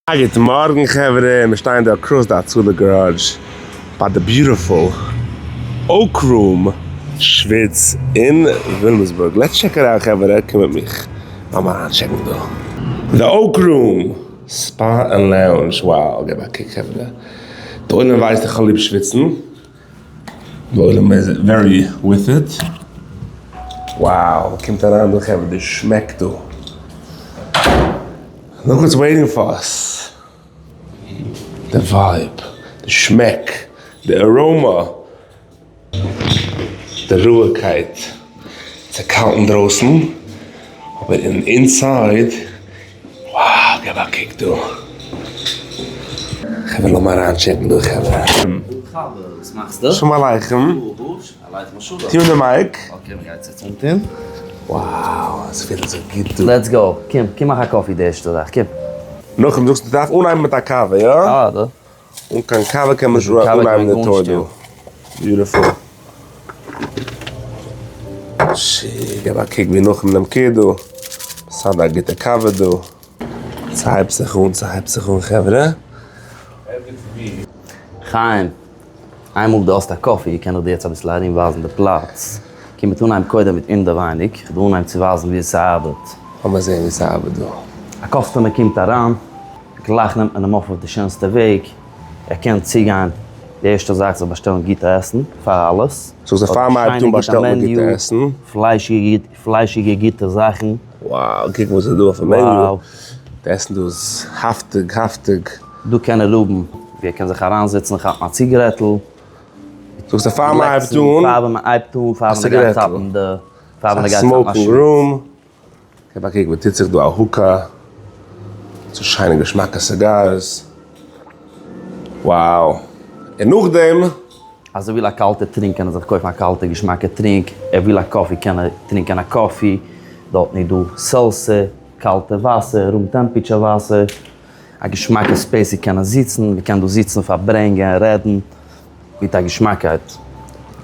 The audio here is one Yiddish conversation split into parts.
א גוט מארגן חברה, מיר שטייען דא across די הצלה garage ביי די beautiful Oak Room שוויץ אין וויליאמסבורג, let's check it out חברה, קום מיט מיך לאמיר אריינטשעקן דא. די Oak Room Spa and Lounge, wow געב א קוק חברה, די עולם ווייסט איך האב ליב שוויצן, די עולם איז very with it, wow מ'קומט אריין דא חברה די שמעק דא. Look what's waiting for us. די vibe, די שמעק, די aroma, די רואיגקייט. ס'איז קאלט אינדרויסן, אבער אין inside, wow, געב א קוק דא. חברה לאמיר אריינטשעקן דא חברה. וואס מאכסטו? שלום עליכם. טוה אן די mic. Okay, מ'גייט עס יעצט אנטוהן. Wow, עס פילט זיך גוט דא. Let's go, קום, קום מאך א coffee די ערשטע זאך, קום. נחום, זאגסט מ'דארף אנהייבן מיט א קאווע, יא? אה, דא. אן קיין קאווע קען מען נישט אנהייבן די tour דא. Beautiful. שי, געב א קוק ווי נחום נעמט care דא. ס'האט א גוטע קאווע דא. ס'הייבט זיך אן, ס'הייבט זיך אן חברה. חיים, איינמאל דו האסט א coffee קען איך דיר יעצט אביסל ארום ווייזן די פלאץ. קום מיט אנהייבן קודם מיט אינדערווייניג, איך וויל אנהייבן צו ווייזן ווי עס ארבעט. לאמיר זען ווי ס'ארבעט דא. א customer קומט אריין, גלייך נעמט מען אים אויף אויף די שענסטע וועג, ער קען צוגיין, די ערשטע זאך זיך באשטעלן גוטע עסן פאר אלעס. זאגסט זיי פאר מ'הייבט אן באשטעלט מען גוטע עסן. פליישיגע גוטע זאכן. Wow, קוק וואס איז דא אויפן menu. די עסן דא איז האפטיג האפטיג. דא קען ער האבן ווי ער קען זיך אריינזעצן כאפן א ציגערעטל. זאגסט אז פאר מען הייבט אן. פאר מען הייבט אן, פאר מען גייט כאפן די, פאר מען גייט כאפן א smoking room. געב א קוק וואס טוט זיך דא, א hookah, צו שיינע געשמאקע cigars. Wow. און נאכדעם. אז ער וויל א קאלטע טרינק קען ער זיך קויפן א קאלטע געשמאקע טרינק, ער וויל א coffee קען ער טרינקען א coffee, דארטן איז דא seltzer, קאלטע וואסער, room temperature וואסער, א געשמאקע space צו קענען זיצן, מען קען דא זיצן פארברענגען, רעדן, מיט א געשמאקייט.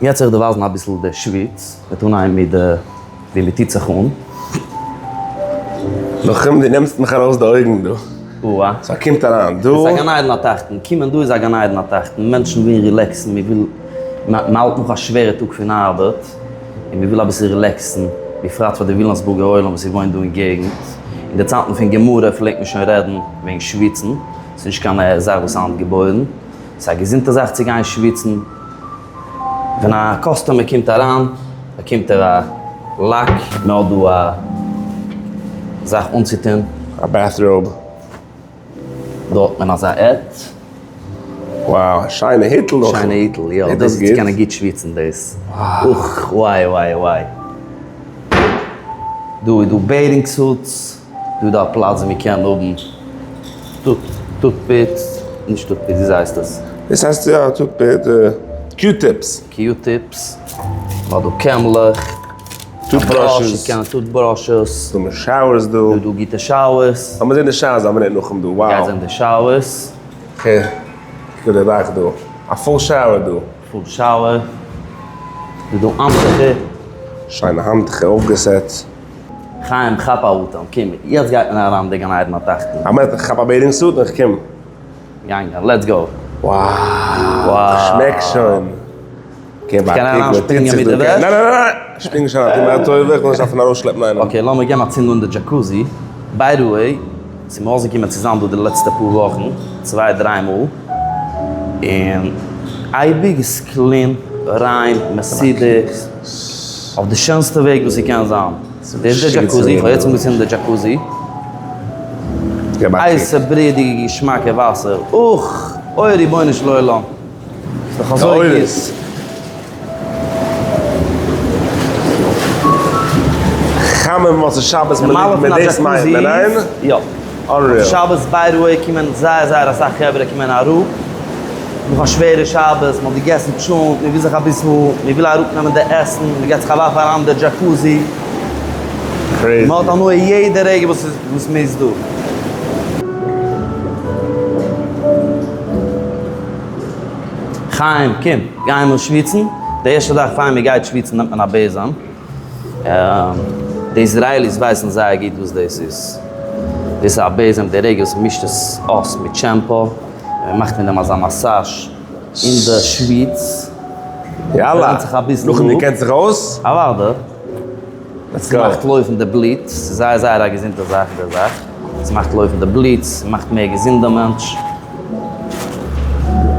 יעצט וועל איך דיר ווייזן אביסל די שוויץ, מ'וועט אנהייבן מיט די ווי מען טוט זיך אן. נחום דו נעמסט מיך ארויס די אויגן דא. אוה. סא קומט אריין דא. עס איז א גן עדן התחתון, קומען דא איז א גן עדן התחתון, מענטשן ווילן רילעקסן, מען וויל, מען האלט נאך א שווערע טאג פון ארבעט, און מען וויל אביסל רילעקסן, בפרט פאר די ווילאמסבורגער עולם וואס וואוינט דא אין געגנט, אין די צייטן פון גמרא פלעגט מען שוין רעדן וועגן שוויצן, ס'איז נישט קיין זאך וואס איז היינט געבוירן, ס'איז א געזונטע זאך צו גיין שוויצן. ווען א customer קומט אריין באקומט ער א לאק, מען האט דא א זאך אנצוטון. א bathrobe. דא האט מען אזא hat. Wow, א שיינע היטל נאך. שיינע היטל, יא, דאס איז צו קענען גוט שוויצן דאס. אוך, וויי וויי וויי. דא איז דא bathing suits. דא איז דא א פלאץ ווי מען קען האבן toothpicks, נישט toothpicks, וויאזוי הייסט עס? דאס הייסט יא toothpick, Q-tips. Q-tips, מען האט דא קעמלעך, toothbrushes, toothbrushes, דא מיט showers דא. דא איז דא גוטע showers. לאמיר זען די showers א מינוט נאכן דא, wow. גייט זען די showers. Okay, קוק די דאך דא, א full shower דא. Full shower, דא איז דא האנטוכער. שיינע האנטוכער אויפגעסעט. חיים כאפ א אטעם, קום, יעצט גייט מען אריין די גן עדן התחתון. א מינוט, איך כאפ א bathing suit און איך קום. גאנגען, let's go. Wow, שמעק שוין. איך קען אריין שפרינגען מיט די וועש? ניין ניין ניין, שפרינג נישט אריין, טו מיר א טובה, איך וויל נישט דארפן ארויסשלעפן איינעם. Okay, לאמיר געבן א צינד אן די jacuzzi. By the way, ס'איז מיר אויסגעקומען צו זיין דא די לעצטע פאר וואכן, צוויי דריי מאל, און אייביג איז clean, ריין, מסודר, אויף די שענסטע וועג וואס ס'קען זיין. דאס איז די jacuzzi, כ'האב יעצט אנגעצינדן די jacuzzi. הייסע בריעדיגע געשמאקע וואסער, אוך! אוי רבונו של עולם! ס'איז דאך אזוי גוט. חמין מוצאי שבת מ'ליגט מיט דאס מיינט מען, ניין? יא. Unreal. שבת by the way קומען זייער זייער אסאך חברה קומען אראפ נאך א שווערע שבת, מ'האט געגעסן טשולנט, מ'וויל זיך אביסל, מ'וויל אראפנעמען די עסן, מ'געט זיך א ווארף אריין די jacuzzi. Crazy. מ'האט הנאה יעדע רגע וואס וואס מ'איז דא. חיים, קום, גיימיר שוויצן. די ערשטע זאך פאר מ'גייט שוויצן נעמט מען א בעזעם. די Israelis ווייסן זייער גוט וואס דאס איז. דאס איז א בעזעם די רגע וואס מ'מישט עס אויס מיט shampoo, און מ'מאכט מיט דעם אזא massage אין די שוויץ. יאללה, ברענט זיך אביסל נאכדעם דו אפ. קענסט זיך אויס? אוודאי. Let's go. ס'מאכט לויפן די בלוט, ס'איז זייער זייער א געזונטע זאך די זאך, ס'מאכט לויפן די בלוט, ס'מאכט מער געזונט די מענטש.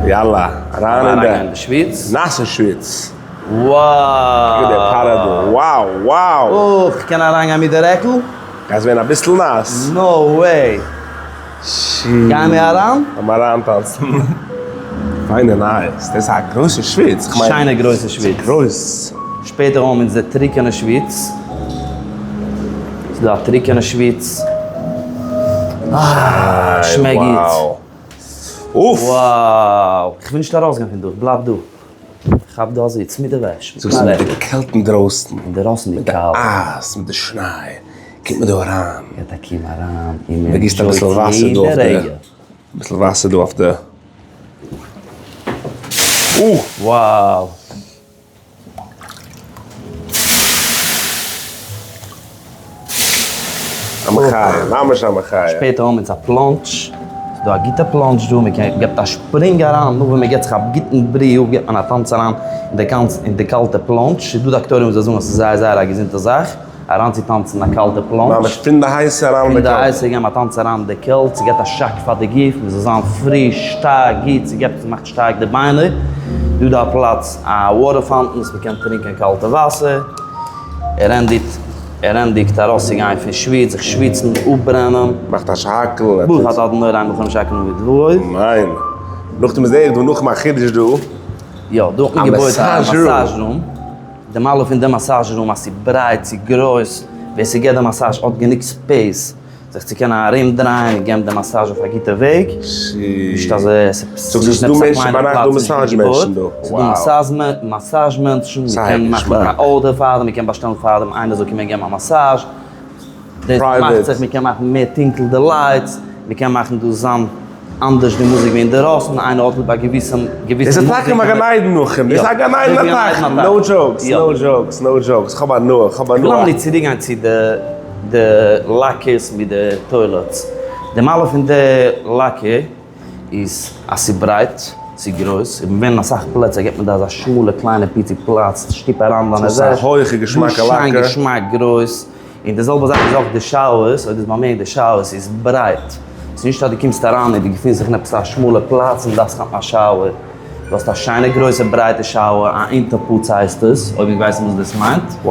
יאללה, אריין אין די אריין אין די שוויץ. נאסע שוויץ. Wow! קוק די פאראדע, wow wow! אוף, כ'קען אריינגיין מיט די רעקל? גייסט ווערן אביסל נאס. No way! גיי מיר אריין? לאמיר אריינטאנצן. פיינע נייעס, דאס איז א גרויסע שוויץ, כ'מיין. שיינע גרויסע שוויץ. גרויס. שפעטער האבן אונז די טריקענע שוויץ. ס'איז דא א טריקענע שוויץ. אה, שמעקט גוט. אוף! Wow! כ'וויל נישט ארויסגיין פון דא, כ'בלייב דא. כאפ דא א זיץ מיט די וועש. זאגסט מיט די קעלט אינדרויסן. אינדערויסן די מיט די קאלט. אייז, מיט די שניי, קומט מען דא אריין. געט א קום אריין און מען מען גיסט אביסל וואסער דא אויף די. רגע. אביסל וואסער דא אויף די. אה! Wow! א מחיה, ממש א מחיה. שפעטער האבן אונז א plunge, ס'איז דא א גוטע plunge דא, מען קען געבט א שפרינג אריין, נאך ווען מען געבט זיך א גוטן ברי אפ געבט מען א טאנץ אריין אין די קאנץ אין די קאלטע plunge, ס'איז דא דאקטוירים וואס זיי זאגן אז ס'איז זייער זייער א געזונטע זאך אריינצוטאנצן אין א קאלטע plunge. ממש פון די הייסע אריין אין די קאלטע. פון די הייסע געבן א טאנץ אריין אין די קעלט, ס'געבט א שאק פאר די גוף, מען זאל זיין פריש, שטארק, גוט, ס'געבט ס'מאכט שטארק די ביינער, דא דא א פלאץ א water fountain וואס מען קען טרינקען קאלטע וואסער. ער ענדיגט, ער ענדיגט ארויסצוגיין פון שוויץ, זיך שוויצן, אפברענען. מאכט א שהכל. ברוך אתה אדוני אלהינו מלך העולם שהכל נהיה בדברו. ניין. נאכדעם זעה איך דא נאך א חידוש דא. יא, דא האט מען געבויט א massage room. די מעלה פון די massage room אז ס'איז ברייט, ס'איז גרויס, ווער ס'געט די massage האט גענוג space. זיך צו קענען ארום דרייען און געבן די massage אויף א גוטע וועג, נישט אז עס איז נישט עפעס א קליינע פלאץ נישט גוט געבויט, ס'איז דא massage מענטשן, מ'קען מאכן א order פאר דעם, מ'קען באשטעלן פאר דעם איינער זאל קומען געבן א massage, דאס מאכט זיך, מ'קען מאכן מער טונקל די lights, מ'קען מאכן דא זיין. אנדערש די מוזיק ווי אינדערויסן, איינער האט ליב א געוויסע געוויסע דאס איז טאקע א גן עדן נחום, דאס איז א גן עדן התחתון, no jokes, no jokes, no jokes, כ'האב הנאה, כ'האב הנאה. כ'וויל אמאל צוריק גיין צו די די lockers מיט די toilets, די מעלה פון די locker איז אז ס'איז ברייט, ס'איז גרויס, און ווען אסאך פלעצער געבט מען דא אזא שמאלע קליינע פיצי פלאץ, שטופ אריין דיינע וועש, ס'איז א הויכע געשמאקע locker. שיין געשמאק גרויס. און די זעלבע זאך איז אויך די showers, אויב דו האסט באמערקט די showers איז ברייט, ס'איז נישט אז דו קומסט אריין און דו געפינסט זיך אין עפעס א שמאלע פלאץ און דארפסט כאפן א shower, דו האסט א שיינע גרויסע ברייטע shower, א אונטערפוץ הייסט עס, אויב דו ווייסט וואס דאס מיינט. Wow.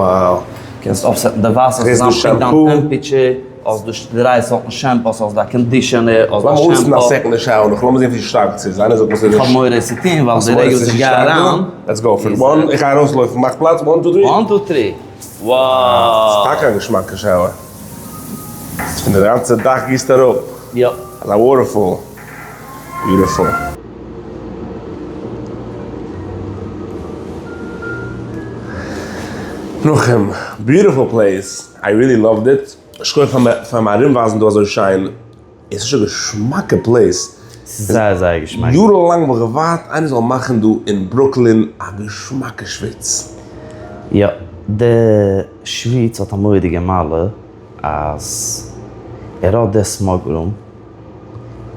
קענסט אויפ set ן די וואסער, ס'זאל זיין פונקט דיין temperature, האסט דא דריי סארטן shampoos, האסט דא conditioner, האסט דא לאמיר אנצינדן shampoo. א second shower נאך, לאמיר זען ווי שטארק ס'איז, איינער זאגט מיר ס'איז נישט. איך האב מורא עס צו טון ווייל די רגע וואס איך גיי אריין. Let's go for one, איך גיי ארויסלויפן, מאך פלאץ, one two three. One two three. Wow! ס'איז טאקע א געשמאקע shower. פון די גאנצע דאך גיסט אראפ. יא. אזא waterfall. Beautiful. נחום, beautiful place. I really loved it. שכוח פארן ארומווייזן דא אזוי שיין. עס איז שוין געשמאקע place. ס'איז זייער זייער געשמאק. יארן לאנג האב איך געווארט איינער זאל מאכן דא אין ברוקלין א געשמאקע שוויץ. יא, די שוויץ האט א מורא'דיגע מעלה אז ער האט די smog room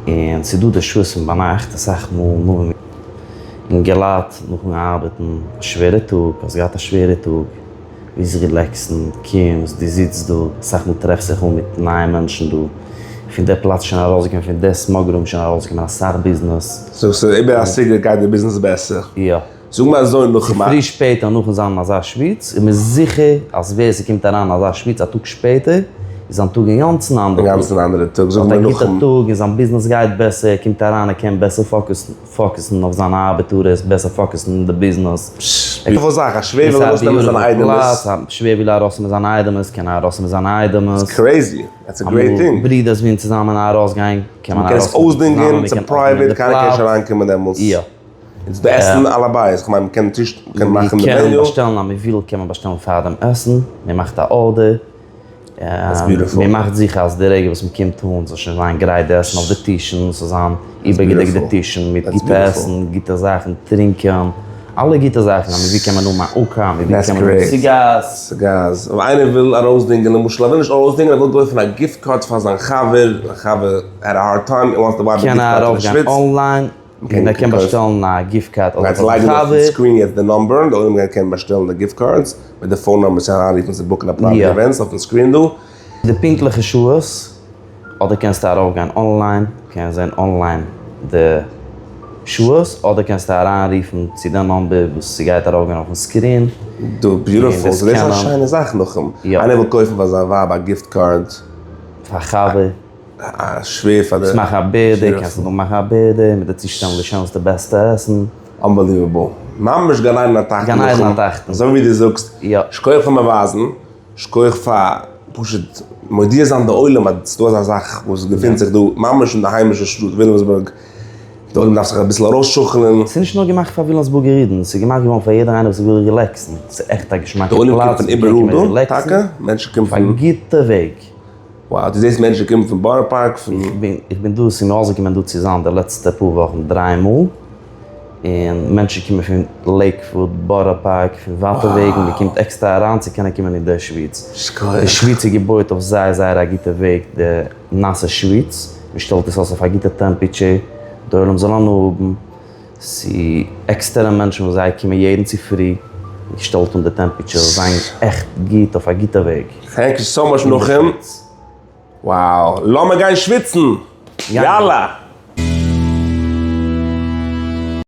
און ס'איז דא די שעות פון ביינאכט אסאך מאל נאכן אינגעלייט נאכן ארבעטן א שווערע טאג, האסט געהאט א שווערע טאג, ווילסט relax ן, קומסט, דו זיצט דא, אסאך מאל טרעפסט זיך אן מיט נייע מענטשן דא, פון די פלאץ שוין ארויסגעקומען, פון די smog room שוין ארויסגעקומען אסאך ביזנעס. זאגסט איבער א סיגרעט גייט די ביזנעס בעסער? יא. זאג מיר אזוי נאכאמאל. צופרי שפעטער נאכן זיין אין אזא שוויץ, איז מען זיכער אז ווער ס'קומט אריין אין אזא שוויץ א טאג שפעטער, איז זיין טאג אינגאנצן א אנדערע טאג. אינגאנצן א אנדערע טאג, זאג מיר נאכאמאל. האט א גוטע טאג און זיין ביזנעס גייט בעסער, ער קומט אריין ער קען בעסער focus ן אויף זיינע ארבעט אר ער איז בעסער focus ן אין די ביזנעס. Beautiful זאך, א שווער וויל ארויסנעמען זיינע איידעמעס. א שווער וויל ארויסנעמען זיינע איידעמעס, קען ער ארויסנעמען זיינע איידעמעס. It's crazy, that's a great thing. אמאל ברידערס ווילן צוזאמען ארויסגיין, קען מען מ'קען עס אויסדינגען, ס'איז private, קיינער קען נישט אריינקומען דעמאלטס. יא. און ס'דא עסן על הבית, כ'מיין מ'קען טיש, מ'קען מאכן די menu. מ'קען באשטעלן אז מ'וויל קען מען באשטעלן פארדעם עסן, מ'מאכט א order. מ'מאכט זיכער אז די רגע וואס מ'קומט אן זאל שוין זיין גרייט די עסן אויף די טישן, ס'זאל זיין איבערגעדעקט די טישן מיט גוטע עסן, גוטע זאכן, טרינקען. אלע גוטע זאכן, אז ווי קען מען האבן א אקא, ווי קען מען האבן cigars. Cigars. אויב איינער וויל ארויסדינגען, למשל ער וויל נישט ארויסדינגען, ער וויל קויפן א gift card פאר זיין חבר, זיין חבר had a hard time, he wants to buy the קען gift ער card to the ארויפגיין שוויץ. online, און ער קען באשטעלן א gift card אדער מ'גייט פאר זיין לייגן אויפן חבר. screen יעצט די number, די עולם גייט קענען באשטעלן די gift cards, מיט די phone number צו אריינרופן צו book ן א private events אויפן screen דא. די פונקטליכע שעות, אדער קענסטו ארויפגיין online, קענסט זען online די שעות, אדער קענסטו אריינרופן צו די number וואס ס'גייט ארויפגיין אויפן screen. דא, beautiful, ס'איז דאס א שיינע זאך נחום. איינער וויל קויפן פאר זיין ווייב א gift card. פאר חבר. א שווער פאר די. קענסט מאכן א birthday, קענסט דא מאכן א birthday, מיט די צושטעלן די שענסטע בעסטע עסן. Unbelievable. ממש גן עדן התחתון גן עדן התחתון. אזוי ווי דו זאגסט. יא. שכוח פאר מיר ווייזן. שכוח פאר פשוט מודיע זיין די עולם אז ס'דא אזא זאך וואס געפינט זיך דא ממש אין די היימישע שטאט וויליאמסבורג. די עולם דארף זיך אביסל ארויסשאקלען. ס'איז נישט נאר געמאכט פאר וויליאמסבורגער אידן, ס'איז געמאכט געווארן פאר יעדער איינער וואס וויל relax ן. ס'איז עכט א געשמאקע די עולם קומט פלאץ, פון מ'קען איבעראל קומען דא, relax ן. טאקע? מענטשן קומען אויף א פון. גוטע וועג. Wow, דו זעסט מענטשן קומען פון בארא פארק, פון. איך בין, איך בין דא, ס'איז מיר אויסגעקומען דא צו זיין די לעצטע פאר וואכן דריי מאל, און מענטשן קומען פון לעיקוואוד, בארא פארק, פון ווייטע וועגן, מען קומט עקסטער אריין צו קענען קומען אין די שוויץ. די שוויץ איז געבויט אויף זייער זייער א גוטע וועג, די נאסע שוויץ, מען שטעלט עס אויס אויף א גוטע temperature, די עולם זאל הנאה האבן, ס'איז עקסטערע מענטשן וואס זיי קומען יעדן צופרי, מען שטעלט אן די temperature זאל זיין עכט גוט אויף א גוטע וועג. Thank you so much נחום. Wow, לאמיר גיין שוויצן! יאללה!